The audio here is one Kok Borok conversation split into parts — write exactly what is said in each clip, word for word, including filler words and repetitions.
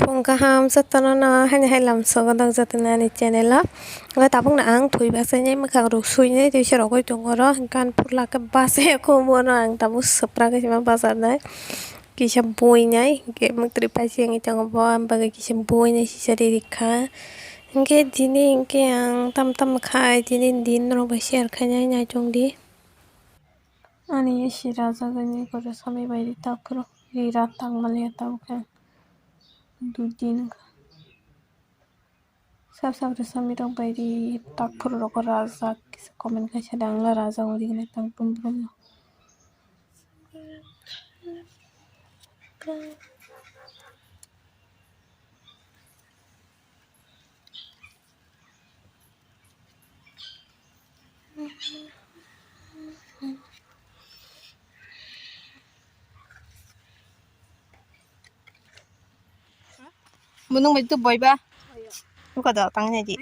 Phung kaham jotono no haini hai lamsogo nang jotono ani channel o. Hwnkhe tabukno ang thwi bachainai mwkhang rok suinai tei se rogwi tongo oro. Hwnkhe ani purla khe bachai ya khe omo no ang tabuk swprak khe sima bacharnai. Kisa buinai hwnkhe mwktwi paisi wngwi tongo bo, ang bagwi kisa buinai sisa ri rikha. Hwnkhe tini hwnkhe ang tamo tamo khai tini din rok bai share khainai naichong di. Ani isi rajagani kore samwi bai ri taphuru ri rat tangmani tabuk khe dui din wngkha. Sab sab rwchapmani rok bai ri, takhuk rok rajak, kisa comment kaisa de, ang le rajak uri gwnang tang brum brum no. Bunung bai tu boiba. Buka da tang ne di.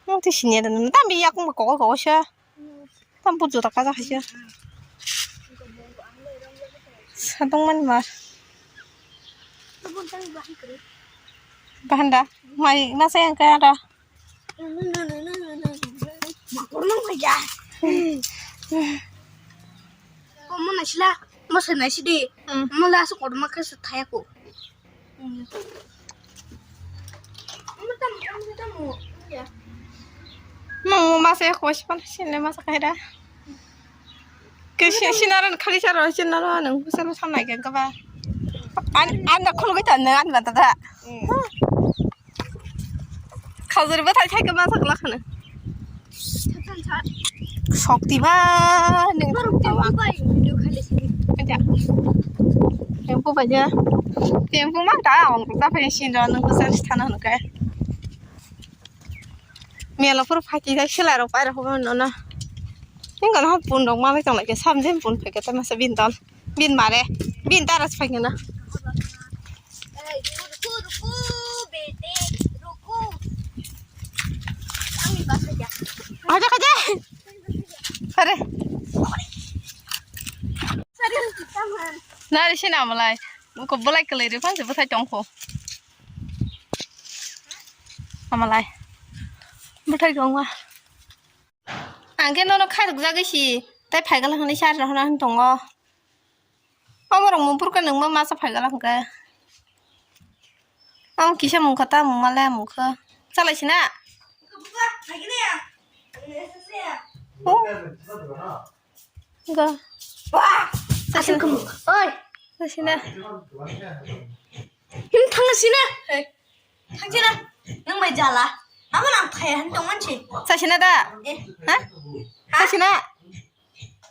Nang ti sini ada nang tam bi yakung ba koko koko sha. Tam bu juta kaja khaisa. Sadong man mar. Bahanda. Mai masa yang kaya ada. Makorno kaya. Komo naisila, mo se naisidi. Hmm. Mo la su korma khe su thaya ko. Mo masa ya kos pan sini masa kaya da. Ke si-, sinaro khali saro sinaro nang saro sanai ke kaba. An, an da khulugwi tan nang an bata da. Khajur bathai thai khe ma sakla khana. Shokti ba ning. Aja. Tempo ba ja. Tempo ma ta ong ta phai sin do nang ko sar thana no kai. Mela pur phaki dai sila ro pai ro no na. Ning kono pun rok ma bai tong lai ke sam jen pun phai ke ta ma sa bin ton. Bin mare, bin taras phai na. Aja kaje. Are. Nari sini amalai. Ko belai kelai ri phan se bethai tong ko. Amalai. Bethai tong ma. Ang khe nono khairok jagwi si. Tai phai gala hwnwi charger hona hwn tongo. Omo rok mung purkha nungma masa phai gala hwnkhe. Omo kisa mungkha ta mungma le mungkha. Chalai sina? Go. Asal kamu. Oi. Sina. Him thang sina. Thang sina. Nang bai jala. Abo nang phai han tong mansi. Sa sina da? Eh. Ha? Ha? Sa sina?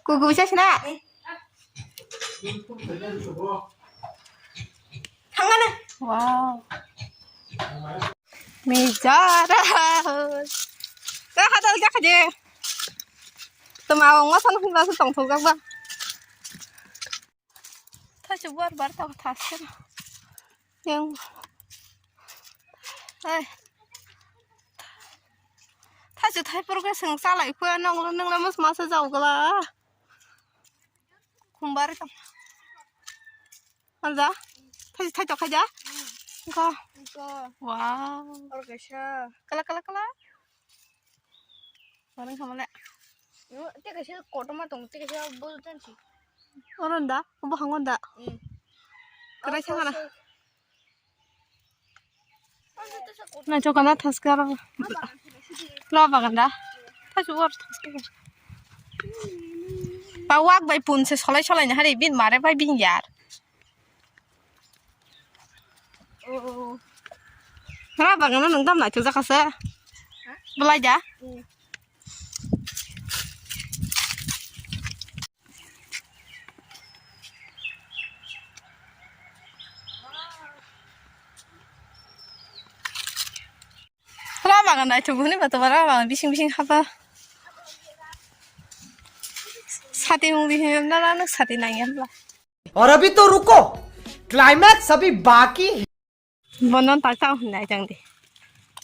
Kuku sa sina? Eh. Thangana. Wow. Mijara. Ka hadal ka khaje. Tama wong ma san hung ba su tong thok ba. Thachu bar bar ta thaskana. Yang. Hai. Thachu thai pur ke seng salai phu nong nong la mas masa jau gala. Khumbar tam. Anja. Thai thai tok khaja. Ko. Ko. Wow. Or kaisa. Kala kala kala. Barang khamale. Te kaisa kotoma tong te kaisa bol tansi. Oron da. Bo hangon da. Hmm. Krai sangana. Naithok kana thaskaro. Lo bagan da. Thasu or thaskaro. Ba wak bai pun se solai solai na hari bin mare bai bin yar. Ra bagan nang dam naithok jakha se. Belai da. Ra bagan naithok hwnwi ba toba ra bagan bising bising haba. Sati mung di hin na na nuk sati nang yan ba. और अभी तो रुको, क्लाइमैक्स अभी बाकी है। Bono tak tak hwn nai chang di.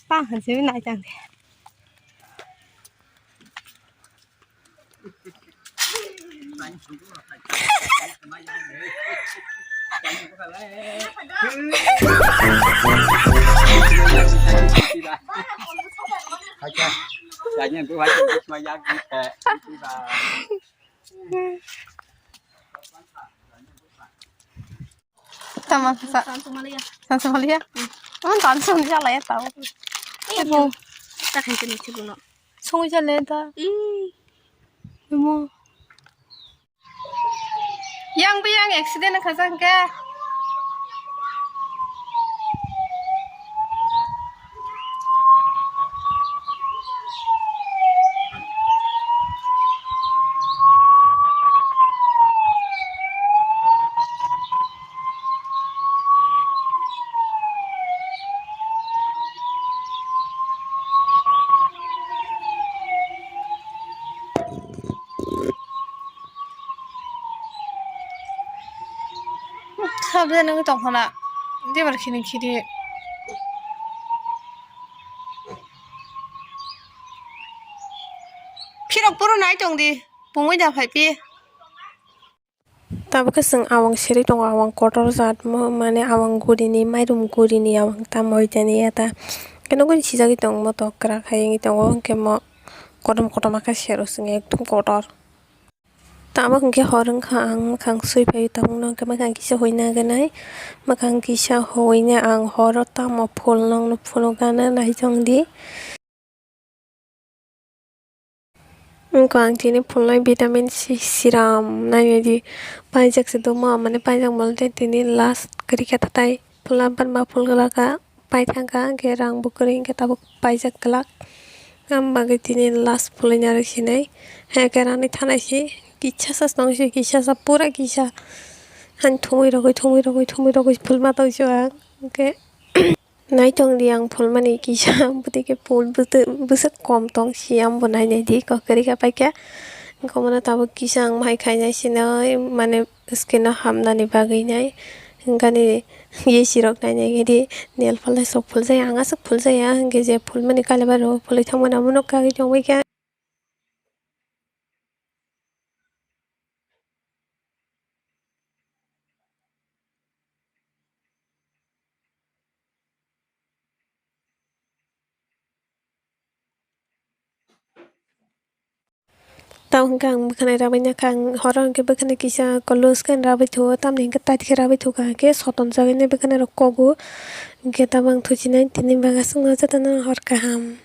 Tang hwn simi nai chang di. Tama sa. Tansu malia. Tansu malia. Mon tansu ni jala ya tau. Ibu. Tak hai kini sibung no. Sungui jala ya ta. Ih. Ibu. Yang bi yang accident kha jang ke. Sabjani wngwi tongkha na. Dibar khini khiri. Phirok phuru nai tong di. Pungwi da phai phi. Tabuk khe chwng awang siri tongo, awang kotor jat mo, mane awang gurini, mairum gurini awang tamo hoi jani ya ta. Khe nokni sijagwi tongo motok kwrak hai wngwi tongo, hwnkhe mo kotom kotom khe sero chwng ekdom kotor. Tabuk hwnkhe hor wngkha, ang mwkhang sui phai tabukno hwnkhe mwkhang kisa huina gwnai, mwkhang kisa huina ang horo tamo phul nokno phunukgana naichongdi. Wngkha ang tini phulnai vitamin C serum nainai di paijak se doma, mane paijak molte tini last kwrwi kha tatai phulna banma phul glak kha. Paithangkha, hwnkhe rang bo kwrwi, hwnkhe tabuk paijak glak. Ang bagwi tini last phulwi narwk sinai. Hwnkhe rani thanai se kisa sa tong se, kisa sa pura kisa. Ani thumui rogwi, thumui rogwi, thumui rogwi phulma tong se ang. Hwnkhe naitong di ang phulmani kisa, bwtwi khe phul bwswk kom tong si, ang bo nainai di, kok kwrwi kha paikha. Wngkha mano tabuk kisa ang bahai khainai sinai, mane skin o hamnani bagwi nai. Hwnkhe ani yesi rok nainai di, nail polish rok phul jaya, ang aswk phul jaya, hwnkhe je phulmani kailaibari rok phulwi thangmani amo nukha, tongwi kha. Tamo hwnkhe ang bwkhanai rabai nakha, ang horo hwnkhe bwkhanai kisa close khe rabai thuo, tamni hwnkhe tight khe rabai thukha, hwnkhe sotonjagwi nai bwkhanai rok kogo, hwnkhe tamo ang thuchinai tini bagwi aswkno jotono hor kaham.